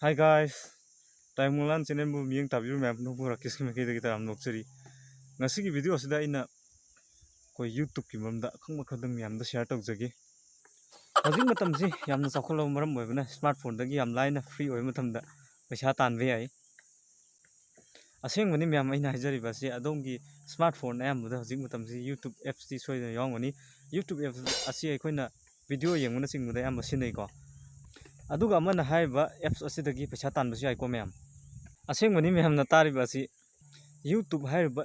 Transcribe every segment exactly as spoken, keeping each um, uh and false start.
Hi guys, ꯇꯥꯏꯃꯨꯂꯥꯟ ꯆꯦꯅꯦꯜꯕꯨ ꯃꯤꯠꯌꯦꯡ ꯇꯥꯕꯤꯕ ꯃꯌꯥꯝ ꯄꯨꯝꯅꯃꯛꯄꯨ ꯔꯥꯀꯦꯁꯀꯤ ꯃꯥꯏꯀꯩꯗꯒꯤ ꯇꯔꯥꯝꯅ ꯑꯣꯛꯆꯔꯤ꯫ ꯉꯁꯤꯒꯤ ꯚꯤꯗꯤꯑꯣ ꯑꯁꯤꯗ ꯑꯩꯅ ꯑꯩꯈꯣꯏ ꯌꯨꯇ꯭ꯌꯨꯕꯀꯤ ꯃꯔꯝꯗ ꯑꯈꯪꯕ ꯈꯔꯗꯪ ꯃꯌꯥꯝꯗ ꯁꯤꯌꯥꯔ ꯇꯧꯖꯒꯦ꯫ ꯍꯧꯖꯤꯛ ꯃꯇꯝꯁꯤ ꯌꯥꯝꯅ ꯆꯥꯎꯈꯠꯂꯕ ꯃꯔꯝ ꯑꯣꯏꯕꯅ ꯁ꯭ꯃꯥꯔꯠ ꯐꯣꯟꯗꯒꯤ ꯌꯥꯝ ꯂꯥꯏꯅ ꯐ꯭ꯔꯤ ꯑꯣꯏꯕ ꯃꯇꯝꯗ ꯄꯩꯁꯥ ꯇꯥꯟꯕ ꯌꯥꯏ꯫ ꯑꯁꯦꯡꯕꯅꯤ ꯃꯌꯥꯝ, ꯑꯩꯅ ꯍꯥꯏꯖꯔꯤꯕ ꯑꯁꯤ ꯑꯗꯣꯝꯒꯤ ꯁ꯭ꯃꯥꯔꯠ ꯐꯣꯟ ꯑꯌꯥꯝꯕꯗ ꯍꯧꯖꯤꯛ ꯃꯇꯝꯁꯤ ꯌꯨꯇ꯭ꯌꯨꯕ ꯑꯦꯞꯁꯇꯤ ꯁꯣꯏꯗꯅ ꯌꯥꯎꯔꯝꯒꯅꯤ꯫ ꯌꯨꯇ꯭ꯌꯨꯕ ꯑꯦꯞꯁ ꯑꯁꯤ ꯑꯩꯈꯣꯏꯅ ꯚꯤꯗꯤꯑꯣ ꯌꯦꯡꯕꯅꯆꯤꯡꯕꯗ ꯑꯌꯥꯝꯕ ꯁꯤꯖꯤꯟꯅꯩꯀꯣ꯫ ꯑꯗꯨꯒ ꯑꯃꯅ ꯍꯥꯏꯔꯤꯕ ꯑꯦꯞꯁ ꯑꯁꯤꯗꯒꯤ ꯄꯩꯁꯥ ꯇꯥꯟꯕꯁꯨ ꯌꯥꯏꯀꯣ ꯃꯌꯥꯝ꯫ ꯑꯁꯦꯡꯕꯅꯤ ꯃꯌꯥꯝꯅ ꯇꯥꯔꯤꯕ ꯑꯁꯤ ꯌꯨꯇ꯭ꯌꯨꯕ ꯍꯥꯏꯔꯤꯕ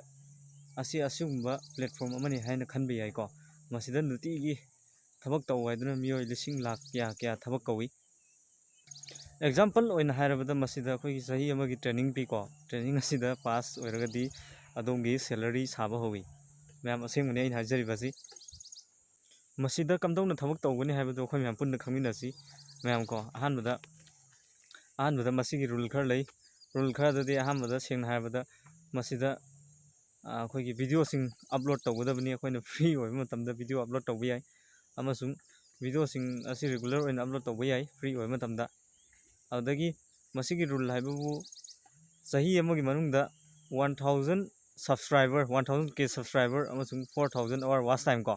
ꯑꯁꯤ ꯑꯁꯤꯒꯨꯝꯕ ꯄ꯭ꯂꯦꯠꯐꯣꯝ ꯑꯃꯅꯤ ꯍꯥꯏꯅ ꯈꯟꯕ ꯌꯥꯏꯀꯣ꯫ ꯃꯁꯤꯗ ꯅꯨꯡꯇꯤꯒꯤ ꯊꯕꯛ ꯇꯧ ꯍꯥꯏꯗꯨꯅ ꯃꯤꯑꯣꯏ ꯂꯤꯁꯤꯡ ꯂꯥꯈ ꯀꯌꯥ ꯀꯌꯥ ꯊꯕꯛ ꯀꯧꯏ꯫ ꯑꯦꯛꯖꯥꯝꯄꯜ ꯑꯣꯏꯅ ꯍꯥꯏꯔꯕꯗ ꯃꯁꯤꯗ ꯑꯩꯈꯣꯏꯒꯤ ꯆꯍꯤ ꯑꯃꯒꯤ ꯇ꯭ꯔꯦꯅꯤꯡ ꯄꯤꯀꯣ꯫ ꯇ꯭ꯔꯦꯅꯤꯡ ꯑꯁꯤꯗ ꯄꯥꯁ ꯑꯣꯏꯔꯒꯗꯤ ꯑꯗꯣꯝꯒꯤ ꯁꯦꯂꯔꯤ ꯁꯥꯕ ꯍꯧꯏ꯫ ꯃꯌꯥꯝ ꯑꯁꯦꯡꯕꯅꯤ ꯑꯩꯅ ꯍꯥꯏꯖꯔꯤꯕ ꯑꯁꯤ꯫ ꯃꯁꯤꯗ ꯀꯝꯗꯧꯅ ꯊꯕꯛ ꯇꯧꯒꯅꯤ ꯍꯥꯏꯕꯗꯨ ꯑꯩꯈꯣꯏ ꯃꯌꯥꯝ ꯄꯨꯟꯅ ꯈꯪꯃꯤꯟꯅꯁꯤ꯫ ꯃꯌꯥꯝ ꯀꯣ, ꯑꯍꯥꯟꯕꯗ, ꯑꯍꯥꯟꯕꯗ ꯃꯁꯤꯒꯤ ꯔꯨꯜ ꯈꯔ ꯂꯩ꯫ ꯔꯨꯜ ꯈꯔꯗꯨꯗꯤ ꯑꯍꯥꯟꯕꯗ ꯁꯦꯡꯅ ꯍꯥꯏꯔꯕꯗ ꯃꯁꯤꯗ, ꯑ, ꯑꯩꯈꯣꯏꯒꯤ ꯚꯤꯗꯤꯑꯣꯁꯤꯡ ꯑꯞꯂꯣꯗ ꯇꯧꯒꯗꯕꯅꯤ꯫ ꯑꯩꯈꯣꯏꯅ ꯐ꯭ꯔꯤ ꯑꯣꯏꯕ ꯃꯇꯝꯗ ꯚꯤꯗꯤꯑꯣ ꯑꯞꯂꯣꯗ ꯇꯧꯕ ꯌꯥꯏ꯫ ꯑꯃꯁꯨꯡ ꯚꯤꯗꯤꯑꯣꯁꯤꯡ ꯑꯁꯤ ꯔꯤꯒꯨꯂꯔ ꯑꯣꯏꯅ ꯑꯞꯂꯣꯗ ꯇꯧꯕ ꯌꯥꯏ ꯐ꯭ꯔꯤ ꯑꯣꯏꯕ ꯃꯇꯝꯗ꯫ ꯑꯗꯨꯗꯒꯤ ꯃꯁꯤꯒꯤ ꯔꯨꯜ ꯍꯥꯏꯕꯕꯨ ꯆꯍꯤ ꯑꯃꯒꯤ ꯃꯅꯨꯡꯗ one thousand subscriber, one thousand K subscriber ꯑꯃꯁꯨꯡ four thousand hour watch time ꯀꯣ,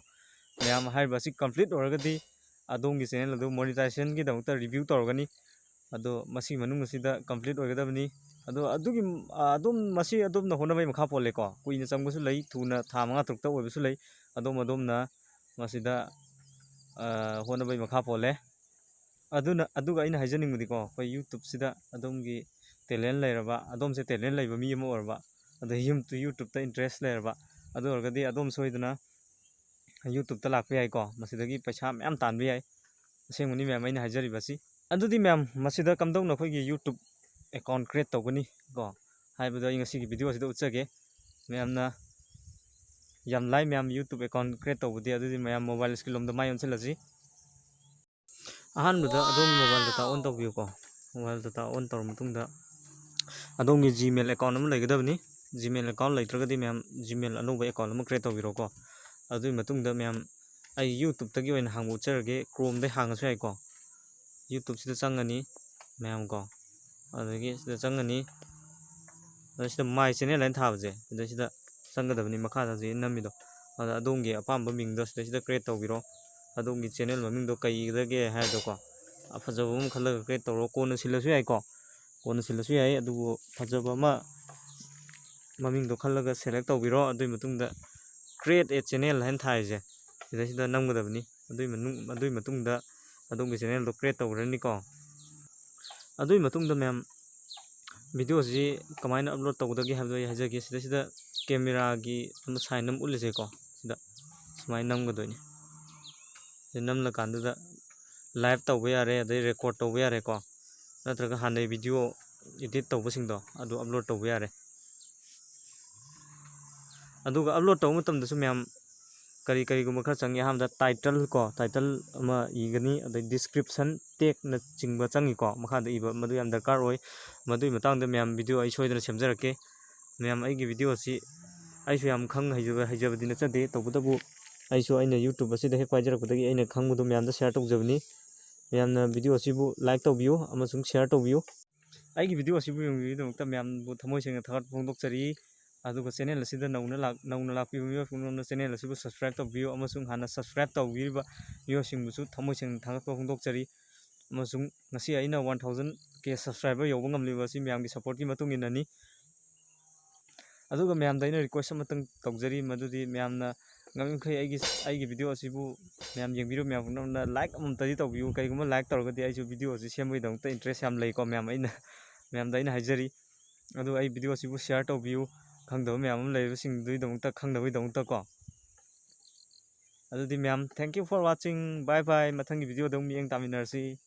ꯃꯌꯥꯝ ꯍꯥꯏꯔꯤꯕ ꯑꯁꯤ ꯀꯝꯄ꯭ꯂꯤꯠ ꯑꯣꯏꯔꯒꯗꯤ ꯑꯗꯣꯝꯒꯤ ꯆꯦꯅꯦꯜ ꯑꯗꯨ ꯃꯣꯅꯤꯇꯥꯏꯖꯦꯁꯟꯒꯤꯗꯃꯛꯇ ꯔꯤꯚ꯭ꯌꯨ ꯇꯧꯔꯒꯅꯤ꯫ ꯑꯗꯣ ꯃꯁꯤꯒꯤ ꯃꯅꯨꯡ ꯑꯁꯤꯗ ꯀꯝꯄ꯭ꯂꯤꯠ ꯑꯣꯏꯒꯗꯕꯅꯤ꯫ ꯑꯗꯣ ꯑꯗꯨꯒꯤ, ꯑ, ꯑꯗꯣꯝ, ꯃꯁꯤ ꯑꯗꯣꯝꯅ ꯍꯣꯠꯅꯕꯒꯤ ꯃꯈꯥ ꯄꯣꯜꯂꯦꯀꯣ꯫ ꯀꯨꯏꯅ ꯆꯪꯕꯁꯨ ꯂꯩ, ꯊꯨꯅ ꯊꯥ ꯃꯉꯥ ꯇꯔꯨꯛꯇ ꯑꯣꯏꯕꯁꯨ ꯂꯩ꯫ ꯑꯗꯣꯝ ꯑꯗꯣꯝꯅ ꯃꯁꯤꯗ, ꯑ, ꯍꯣꯠꯅꯕꯒꯤ ꯃꯈꯥ ꯄꯣꯜꯂꯦ꯫ ꯑꯗꯨꯅ, ꯑꯗꯨꯒ ꯑꯩꯅ ꯍꯥꯏꯖꯅꯤꯡꯕꯗꯤꯀꯣ, ꯑꯩꯈꯣꯏ ꯌꯨꯇ꯭ꯌꯨꯕꯁꯤꯗ ꯑꯗꯣꯝꯒꯤ ꯇꯦꯂꯦꯟ ꯂꯩꯔꯕ, ꯑꯗꯣꯝꯁꯦ ꯇꯦꯂꯦꯟ ꯂꯩꯕ ꯃꯤ ꯑꯃ ꯑꯣꯏꯔꯕ, ꯑꯗꯩ ꯌꯨꯝ-, ꯌꯨꯇ꯭ꯌꯨꯕꯇ ꯏꯟꯇꯔꯦꯁ ꯂꯩꯔꯕ, ꯑꯗꯨ ꯑꯣꯏꯔꯒꯗꯤ ꯑꯗꯣꯝ ꯁꯣꯏꯗꯅ ꯌꯨꯇ꯭ꯌꯨꯕꯇ ꯂꯥꯛꯄ ꯌꯥꯏꯀꯣ꯫ ꯃꯁꯤꯗꯒꯤ ꯄꯩꯁꯥ ꯃꯌꯥꯝ ꯇꯥꯟꯕ ꯌꯥꯏ꯫ ꯑꯁꯦꯡꯕꯅꯤ ꯃꯌꯥꯝ ꯑꯩꯅ ꯍꯥꯏꯖꯔꯤꯕ ꯑꯁꯤ꯫ ꯑꯗꯨꯗꯤ ꯃꯌꯥꯝ, ꯃꯁꯤꯗ ꯀꯝꯗꯧꯅ ꯑꯩꯈꯣꯏꯒꯤ ꯌꯨꯇ꯭ꯌꯨꯕ ꯑꯦꯀꯥꯎꯟ ꯀ꯭ꯔꯤꯌꯦꯠ ꯇꯧꯒꯅꯤ ꯀꯣ ꯍꯥꯏꯕꯗꯣ ꯑꯩ ꯉꯁꯤꯒꯤ ꯚꯤꯗꯤꯑꯣ ꯑꯁꯤꯗ ꯎꯠꯆꯒꯦ꯫ ꯃꯌꯥꯝꯅ ꯌꯥꯝ ꯂꯥꯏ ꯃꯌꯥꯝ ꯌꯨꯇ꯭ꯌꯨꯕ ꯑꯦꯀꯥꯎꯟ ꯀ꯭ꯔꯤꯌꯦꯠ ꯇꯧꯕꯗꯤ꯫ ꯑꯗꯨꯗꯤ ꯃꯌꯥꯝ ꯃꯣꯕꯥꯏꯜ ꯁ꯭ꯀ꯭ꯔꯤꯟ ꯂꯣꯝꯗ ꯃꯥꯏ ꯑꯣꯟꯁꯤꯜꯂꯁꯤ꯫ ꯑꯍꯥꯟꯕꯗ ꯑꯗꯣꯝꯒꯤ ꯃꯣꯕꯥꯏꯜ ꯗꯇꯥ ꯑꯣꯟ ꯇꯧꯕꯤꯌꯨꯀꯣ꯫ ꯃꯣꯕꯥꯏꯜ ꯗꯇꯥ ꯑꯣꯟ ꯇꯧꯔꯕ ꯃꯇꯨꯡꯗ ꯑꯗꯣꯝꯒꯤ ꯖꯤꯃꯦꯜ ꯑꯦꯀꯥꯎꯟ ꯑꯃ ꯂꯩꯒꯗꯕꯅꯤ꯫ ꯖꯤꯃꯦꯜ ꯑꯦꯀꯥꯎꯟ ꯂꯩꯇ꯭ꯔꯒꯗꯤ ꯃꯌꯥꯝ ꯖꯤꯃꯦꯜ ꯑꯅꯧꯕ ꯑꯦꯀꯥꯎꯟ ꯑꯃ ꯀ꯭ꯔꯤꯌꯦꯠ ꯇꯧꯕꯤꯔꯣꯀꯣ꯫ ꯑꯗꯨꯒꯤ ꯃꯇꯨꯡꯗ ꯃꯌꯥꯝ ꯑꯩ ꯌꯨꯇ꯭ꯌꯨꯕꯇꯒꯤ ꯑꯣꯏꯅ ꯍꯥꯡꯕ ꯎꯠꯆꯔꯒꯦ, ꯀ꯭ꯔꯣꯝꯗꯒꯤ ꯍꯥꯡꯉꯁꯨ ꯌꯥꯏꯀꯣ꯫ ꯌꯨꯇ꯭ꯌꯨꯕꯁꯤꯗ ꯆꯪꯉꯅꯤ ꯃꯌꯥꯝ ꯀꯣ꯫ ꯑꯗꯒꯤ ꯁꯤꯗ ꯆꯪꯉꯅꯤ꯫ ꯑꯗ ꯁꯤꯗ My Channel ꯍꯥꯏꯅ ꯊꯥꯕꯁꯦ, ꯁꯤꯗꯩꯁꯤꯗ ꯆꯪꯒꯗꯕꯅꯤ, ꯃꯈꯥꯗ ꯍꯧꯖꯤꯛ ꯅꯝꯃꯤꯗꯣ꯫ ꯑꯗ ꯑꯗꯣꯝꯒꯤ ꯑꯄꯥꯝꯕ ꯃꯤꯡꯗꯣ ꯁꯤꯗꯩꯁꯤꯗ create ꯇꯧꯕꯤꯔꯣ꯫ ꯑꯗꯣꯝꯒꯤ channel ꯃꯃꯤꯡꯗꯣ ꯀꯩꯗꯒꯦ ꯍꯥꯏꯕꯗꯣꯀꯣ, ꯐꯖꯕ ꯑꯃ ꯈꯜꯂꯒ create ꯇꯧꯔꯣ꯫ ꯀꯣꯟꯅ ꯁꯤꯜꯂꯁꯨ ꯌꯥꯏꯀꯣ, ꯀꯣꯟꯅ ꯁꯤꯜꯂꯁꯨ ꯌꯥꯏ꯫ ꯑꯗꯨꯕꯨ ꯐꯖꯕ ꯑꯃ, ꯃꯃꯤꯡꯗꯣ ꯈꯜꯂꯒ select ꯇꯧꯕꯤꯔꯣ꯫ ꯑꯗꯨꯒꯤ ꯃꯇꯨꯡꯗ Create a Channel ꯍꯥꯏꯅ ꯊꯥꯔꯤꯁꯦ, ꯁꯤꯗꯩꯁꯤꯗ ꯅꯝꯒꯗꯕꯅꯤ꯫ ꯑꯗꯨꯒꯤ ꯃꯅꯨꯡ-, ꯑꯗꯨꯒꯤ ꯃꯇꯨꯡꯗ ꯑꯗꯣꯝꯒꯤ channel ꯗꯣ create ꯇꯧꯈ꯭ꯔꯅꯤꯀꯣ꯫ ꯑꯗꯨꯒꯤ ꯃꯇꯨꯡꯗ ꯃꯌꯥꯝ, video ꯁꯤ ꯀꯃꯥꯏꯅ upload ꯇꯧꯒꯗꯒꯦ ꯍꯥꯏꯕꯗꯣ ꯑꯩ ꯍꯥꯏꯖꯒꯦ꯫ ꯁꯤꯗꯩꯁꯤꯗ camera ꯒꯤ ꯑꯃ sign ꯑꯃ ꯎꯠꯂꯤꯁꯦꯀꯣ, ꯁꯤꯗ ꯁꯨꯃꯥꯏꯅ ꯅꯝꯒꯗꯣꯏꯅꯤ꯫ ꯁꯤ ꯅꯝꯂꯀꯥꯟꯗꯨꯗ live ꯇꯧꯕ ꯌꯥꯔꯦ, ꯑꯗꯩ record ꯇꯧꯕ ꯌꯥꯔꯦꯀꯣ, ꯅꯠꯇ꯭ꯔꯒ ꯍꯥꯟꯅꯩ video edit ꯇꯧꯕꯁꯤꯡꯗꯣ ꯑꯗꯨ upload ꯇꯧꯕ ꯌꯥꯔꯦ꯫ ꯑꯗꯨꯒ upload ꯇꯧꯕ ꯃꯇꯝꯗꯁꯨ ꯃꯌꯥꯝ ꯀꯔꯤ ꯀꯔꯤꯒꯨꯝꯕ ꯈꯔ ꯆꯪꯉꯤ꯫ ꯑꯍꯥꯟꯕꯗ title ꯀꯣ, title ꯑꯃ ꯏꯒꯅꯤ, ꯑꯗꯩ description tag ꯅꯆꯤꯡꯕ ꯆꯪꯉꯤꯀꯣ, ꯃꯈꯥꯗ ꯏꯕ, ꯃꯗꯨ ꯌꯥꯝ ꯗꯔꯀꯥꯔ ꯑꯣꯏ꯫ ꯃꯗꯨꯒꯤ ꯃꯇꯥꯡꯗ ꯃꯌꯥꯝ video ꯑꯩ ꯁꯣꯏꯗꯅ ꯁꯦꯝꯖꯔꯛꯀꯦ꯫ ꯃꯌꯥꯝ, ꯑꯩꯒꯤ video ꯑꯁꯤ ꯑꯩꯁꯨ ꯌꯥꯝ ꯈꯪ ꯍꯩꯖꯕ, ꯍꯩꯖꯕꯗꯤ ꯅꯠꯆꯗꯦ, ꯇꯧꯕꯇꯕꯨ ꯑꯩꯁꯨ ꯑꯩꯅ YouTube ꯑꯁꯤꯗ ꯍꯦꯛ ꯄꯥꯏꯖꯔꯛꯄꯗꯒꯤ ꯑꯩꯅ ꯈꯪꯕꯗꯨ ꯃꯌꯥꯝꯗ share ꯇꯧꯖꯕꯅꯤ꯫ ꯃꯌꯥꯝꯅ video ꯑꯁꯤꯕꯨ like ꯇꯧꯕꯤꯌꯨ ꯑꯃꯁꯨꯡ share ꯇꯧꯕꯤꯌꯨ꯫ ꯑꯩꯒꯤ video ꯑꯁꯤꯕꯨ ꯌꯦꯡꯕꯤꯕꯒꯤꯗꯃꯛꯇ ꯃꯌꯥꯝꯕꯨ ꯊꯃꯣꯏ ꯁꯦꯡꯅ ꯊꯥꯒꯠꯄ ꯐꯣꯡꯗꯣꯛꯆꯔꯤ꯫ ꯑꯗꯨꯒ channel ꯑꯁꯤꯗ ꯅꯧꯅ ꯂꯥꯛ-, ꯅꯧꯅ ꯂꯥꯛꯄꯤꯕ ꯃꯤꯑꯣꯏ ꯄꯨꯝꯅꯃꯛꯅ channel ꯑꯁꯤꯕꯨ subscribe ꯇꯧꯕꯤꯌꯨ ꯑꯃꯁꯨꯡ ꯍꯥꯟꯅ subscribe ꯇꯧꯕꯤꯔꯤꯕ ꯃꯤꯑꯣꯏꯁꯤꯡꯕꯨꯁꯨ ꯊꯃꯣꯏ ꯁꯦꯡꯅ ꯊꯥꯒꯠꯄ ꯐꯣꯡꯗꯣꯛꯆꯔꯤ꯫ ꯑꯃꯁꯨꯡ ꯉꯁꯤ ꯑꯩꯅ one thousand K subscriber ꯌꯧꯕ ꯉꯝꯂꯤꯕ ꯑꯁꯤ ꯃꯌꯥꯝꯒꯤ support ꯀꯤ ꯃꯇꯨꯡ ꯏꯟꯅꯅꯤ꯫ ꯑꯗꯨꯒ ꯃꯌꯥꯝꯗ ꯑꯩꯅ request ꯑꯃꯇꯪ ꯇꯧꯖꯔꯤ, ꯃꯗꯨꯗꯤ ꯃꯌꯥꯝꯅ ꯉꯝꯃꯤꯃꯈꯩ ꯑꯩꯒꯤ, ꯑꯩꯒꯤ video ꯑꯁꯤꯕꯨ ꯃꯌꯥꯝ ꯌꯦꯡꯕꯤꯔꯤꯕ ꯃꯌꯥꯝ ꯄꯨꯝꯅꯃꯛꯅ like ꯑꯃꯃꯝꯇꯗꯤ ꯇꯧꯕꯤꯌꯨ꯫ ꯀꯔꯤꯒꯨꯝꯕ like ꯇꯧꯔꯒꯗꯤ ꯑꯩꯁꯨ video ꯑꯁꯤ ꯁꯦꯝꯕꯒꯤꯗꯃꯛꯇ interest ꯌꯥꯝ ꯂꯩꯀꯣ꯫ ꯃꯌꯥꯝ ꯑꯩꯅ, ꯃꯌꯥꯝꯗ ꯑꯩꯅ ꯍꯥꯏꯖꯔꯤ꯫ ꯑꯗꯨ ꯑꯩ video ꯑꯁꯤꯕꯨ share ꯇꯧꯕꯤꯌꯨ, ꯈꯪꯗꯕ ꯃꯌꯥꯝ ꯑꯃ ꯂꯩꯔꯤꯕꯁꯤꯡꯗꯨꯒꯤꯗꯃꯛꯇ, ꯈꯪꯅꯕꯒꯤꯗꯃꯛꯇ ꯀꯣ꯫ ꯑꯗꯨꯗꯤ ꯃꯌꯥꯝ, thank you for watching, bye bye, ꯃꯊꯪꯒꯤ video ꯗ ꯑꯃꯨꯛ ꯃꯤꯠꯌꯦꯡ ꯇꯥꯃꯤꯟꯅꯔꯁꯤ꯫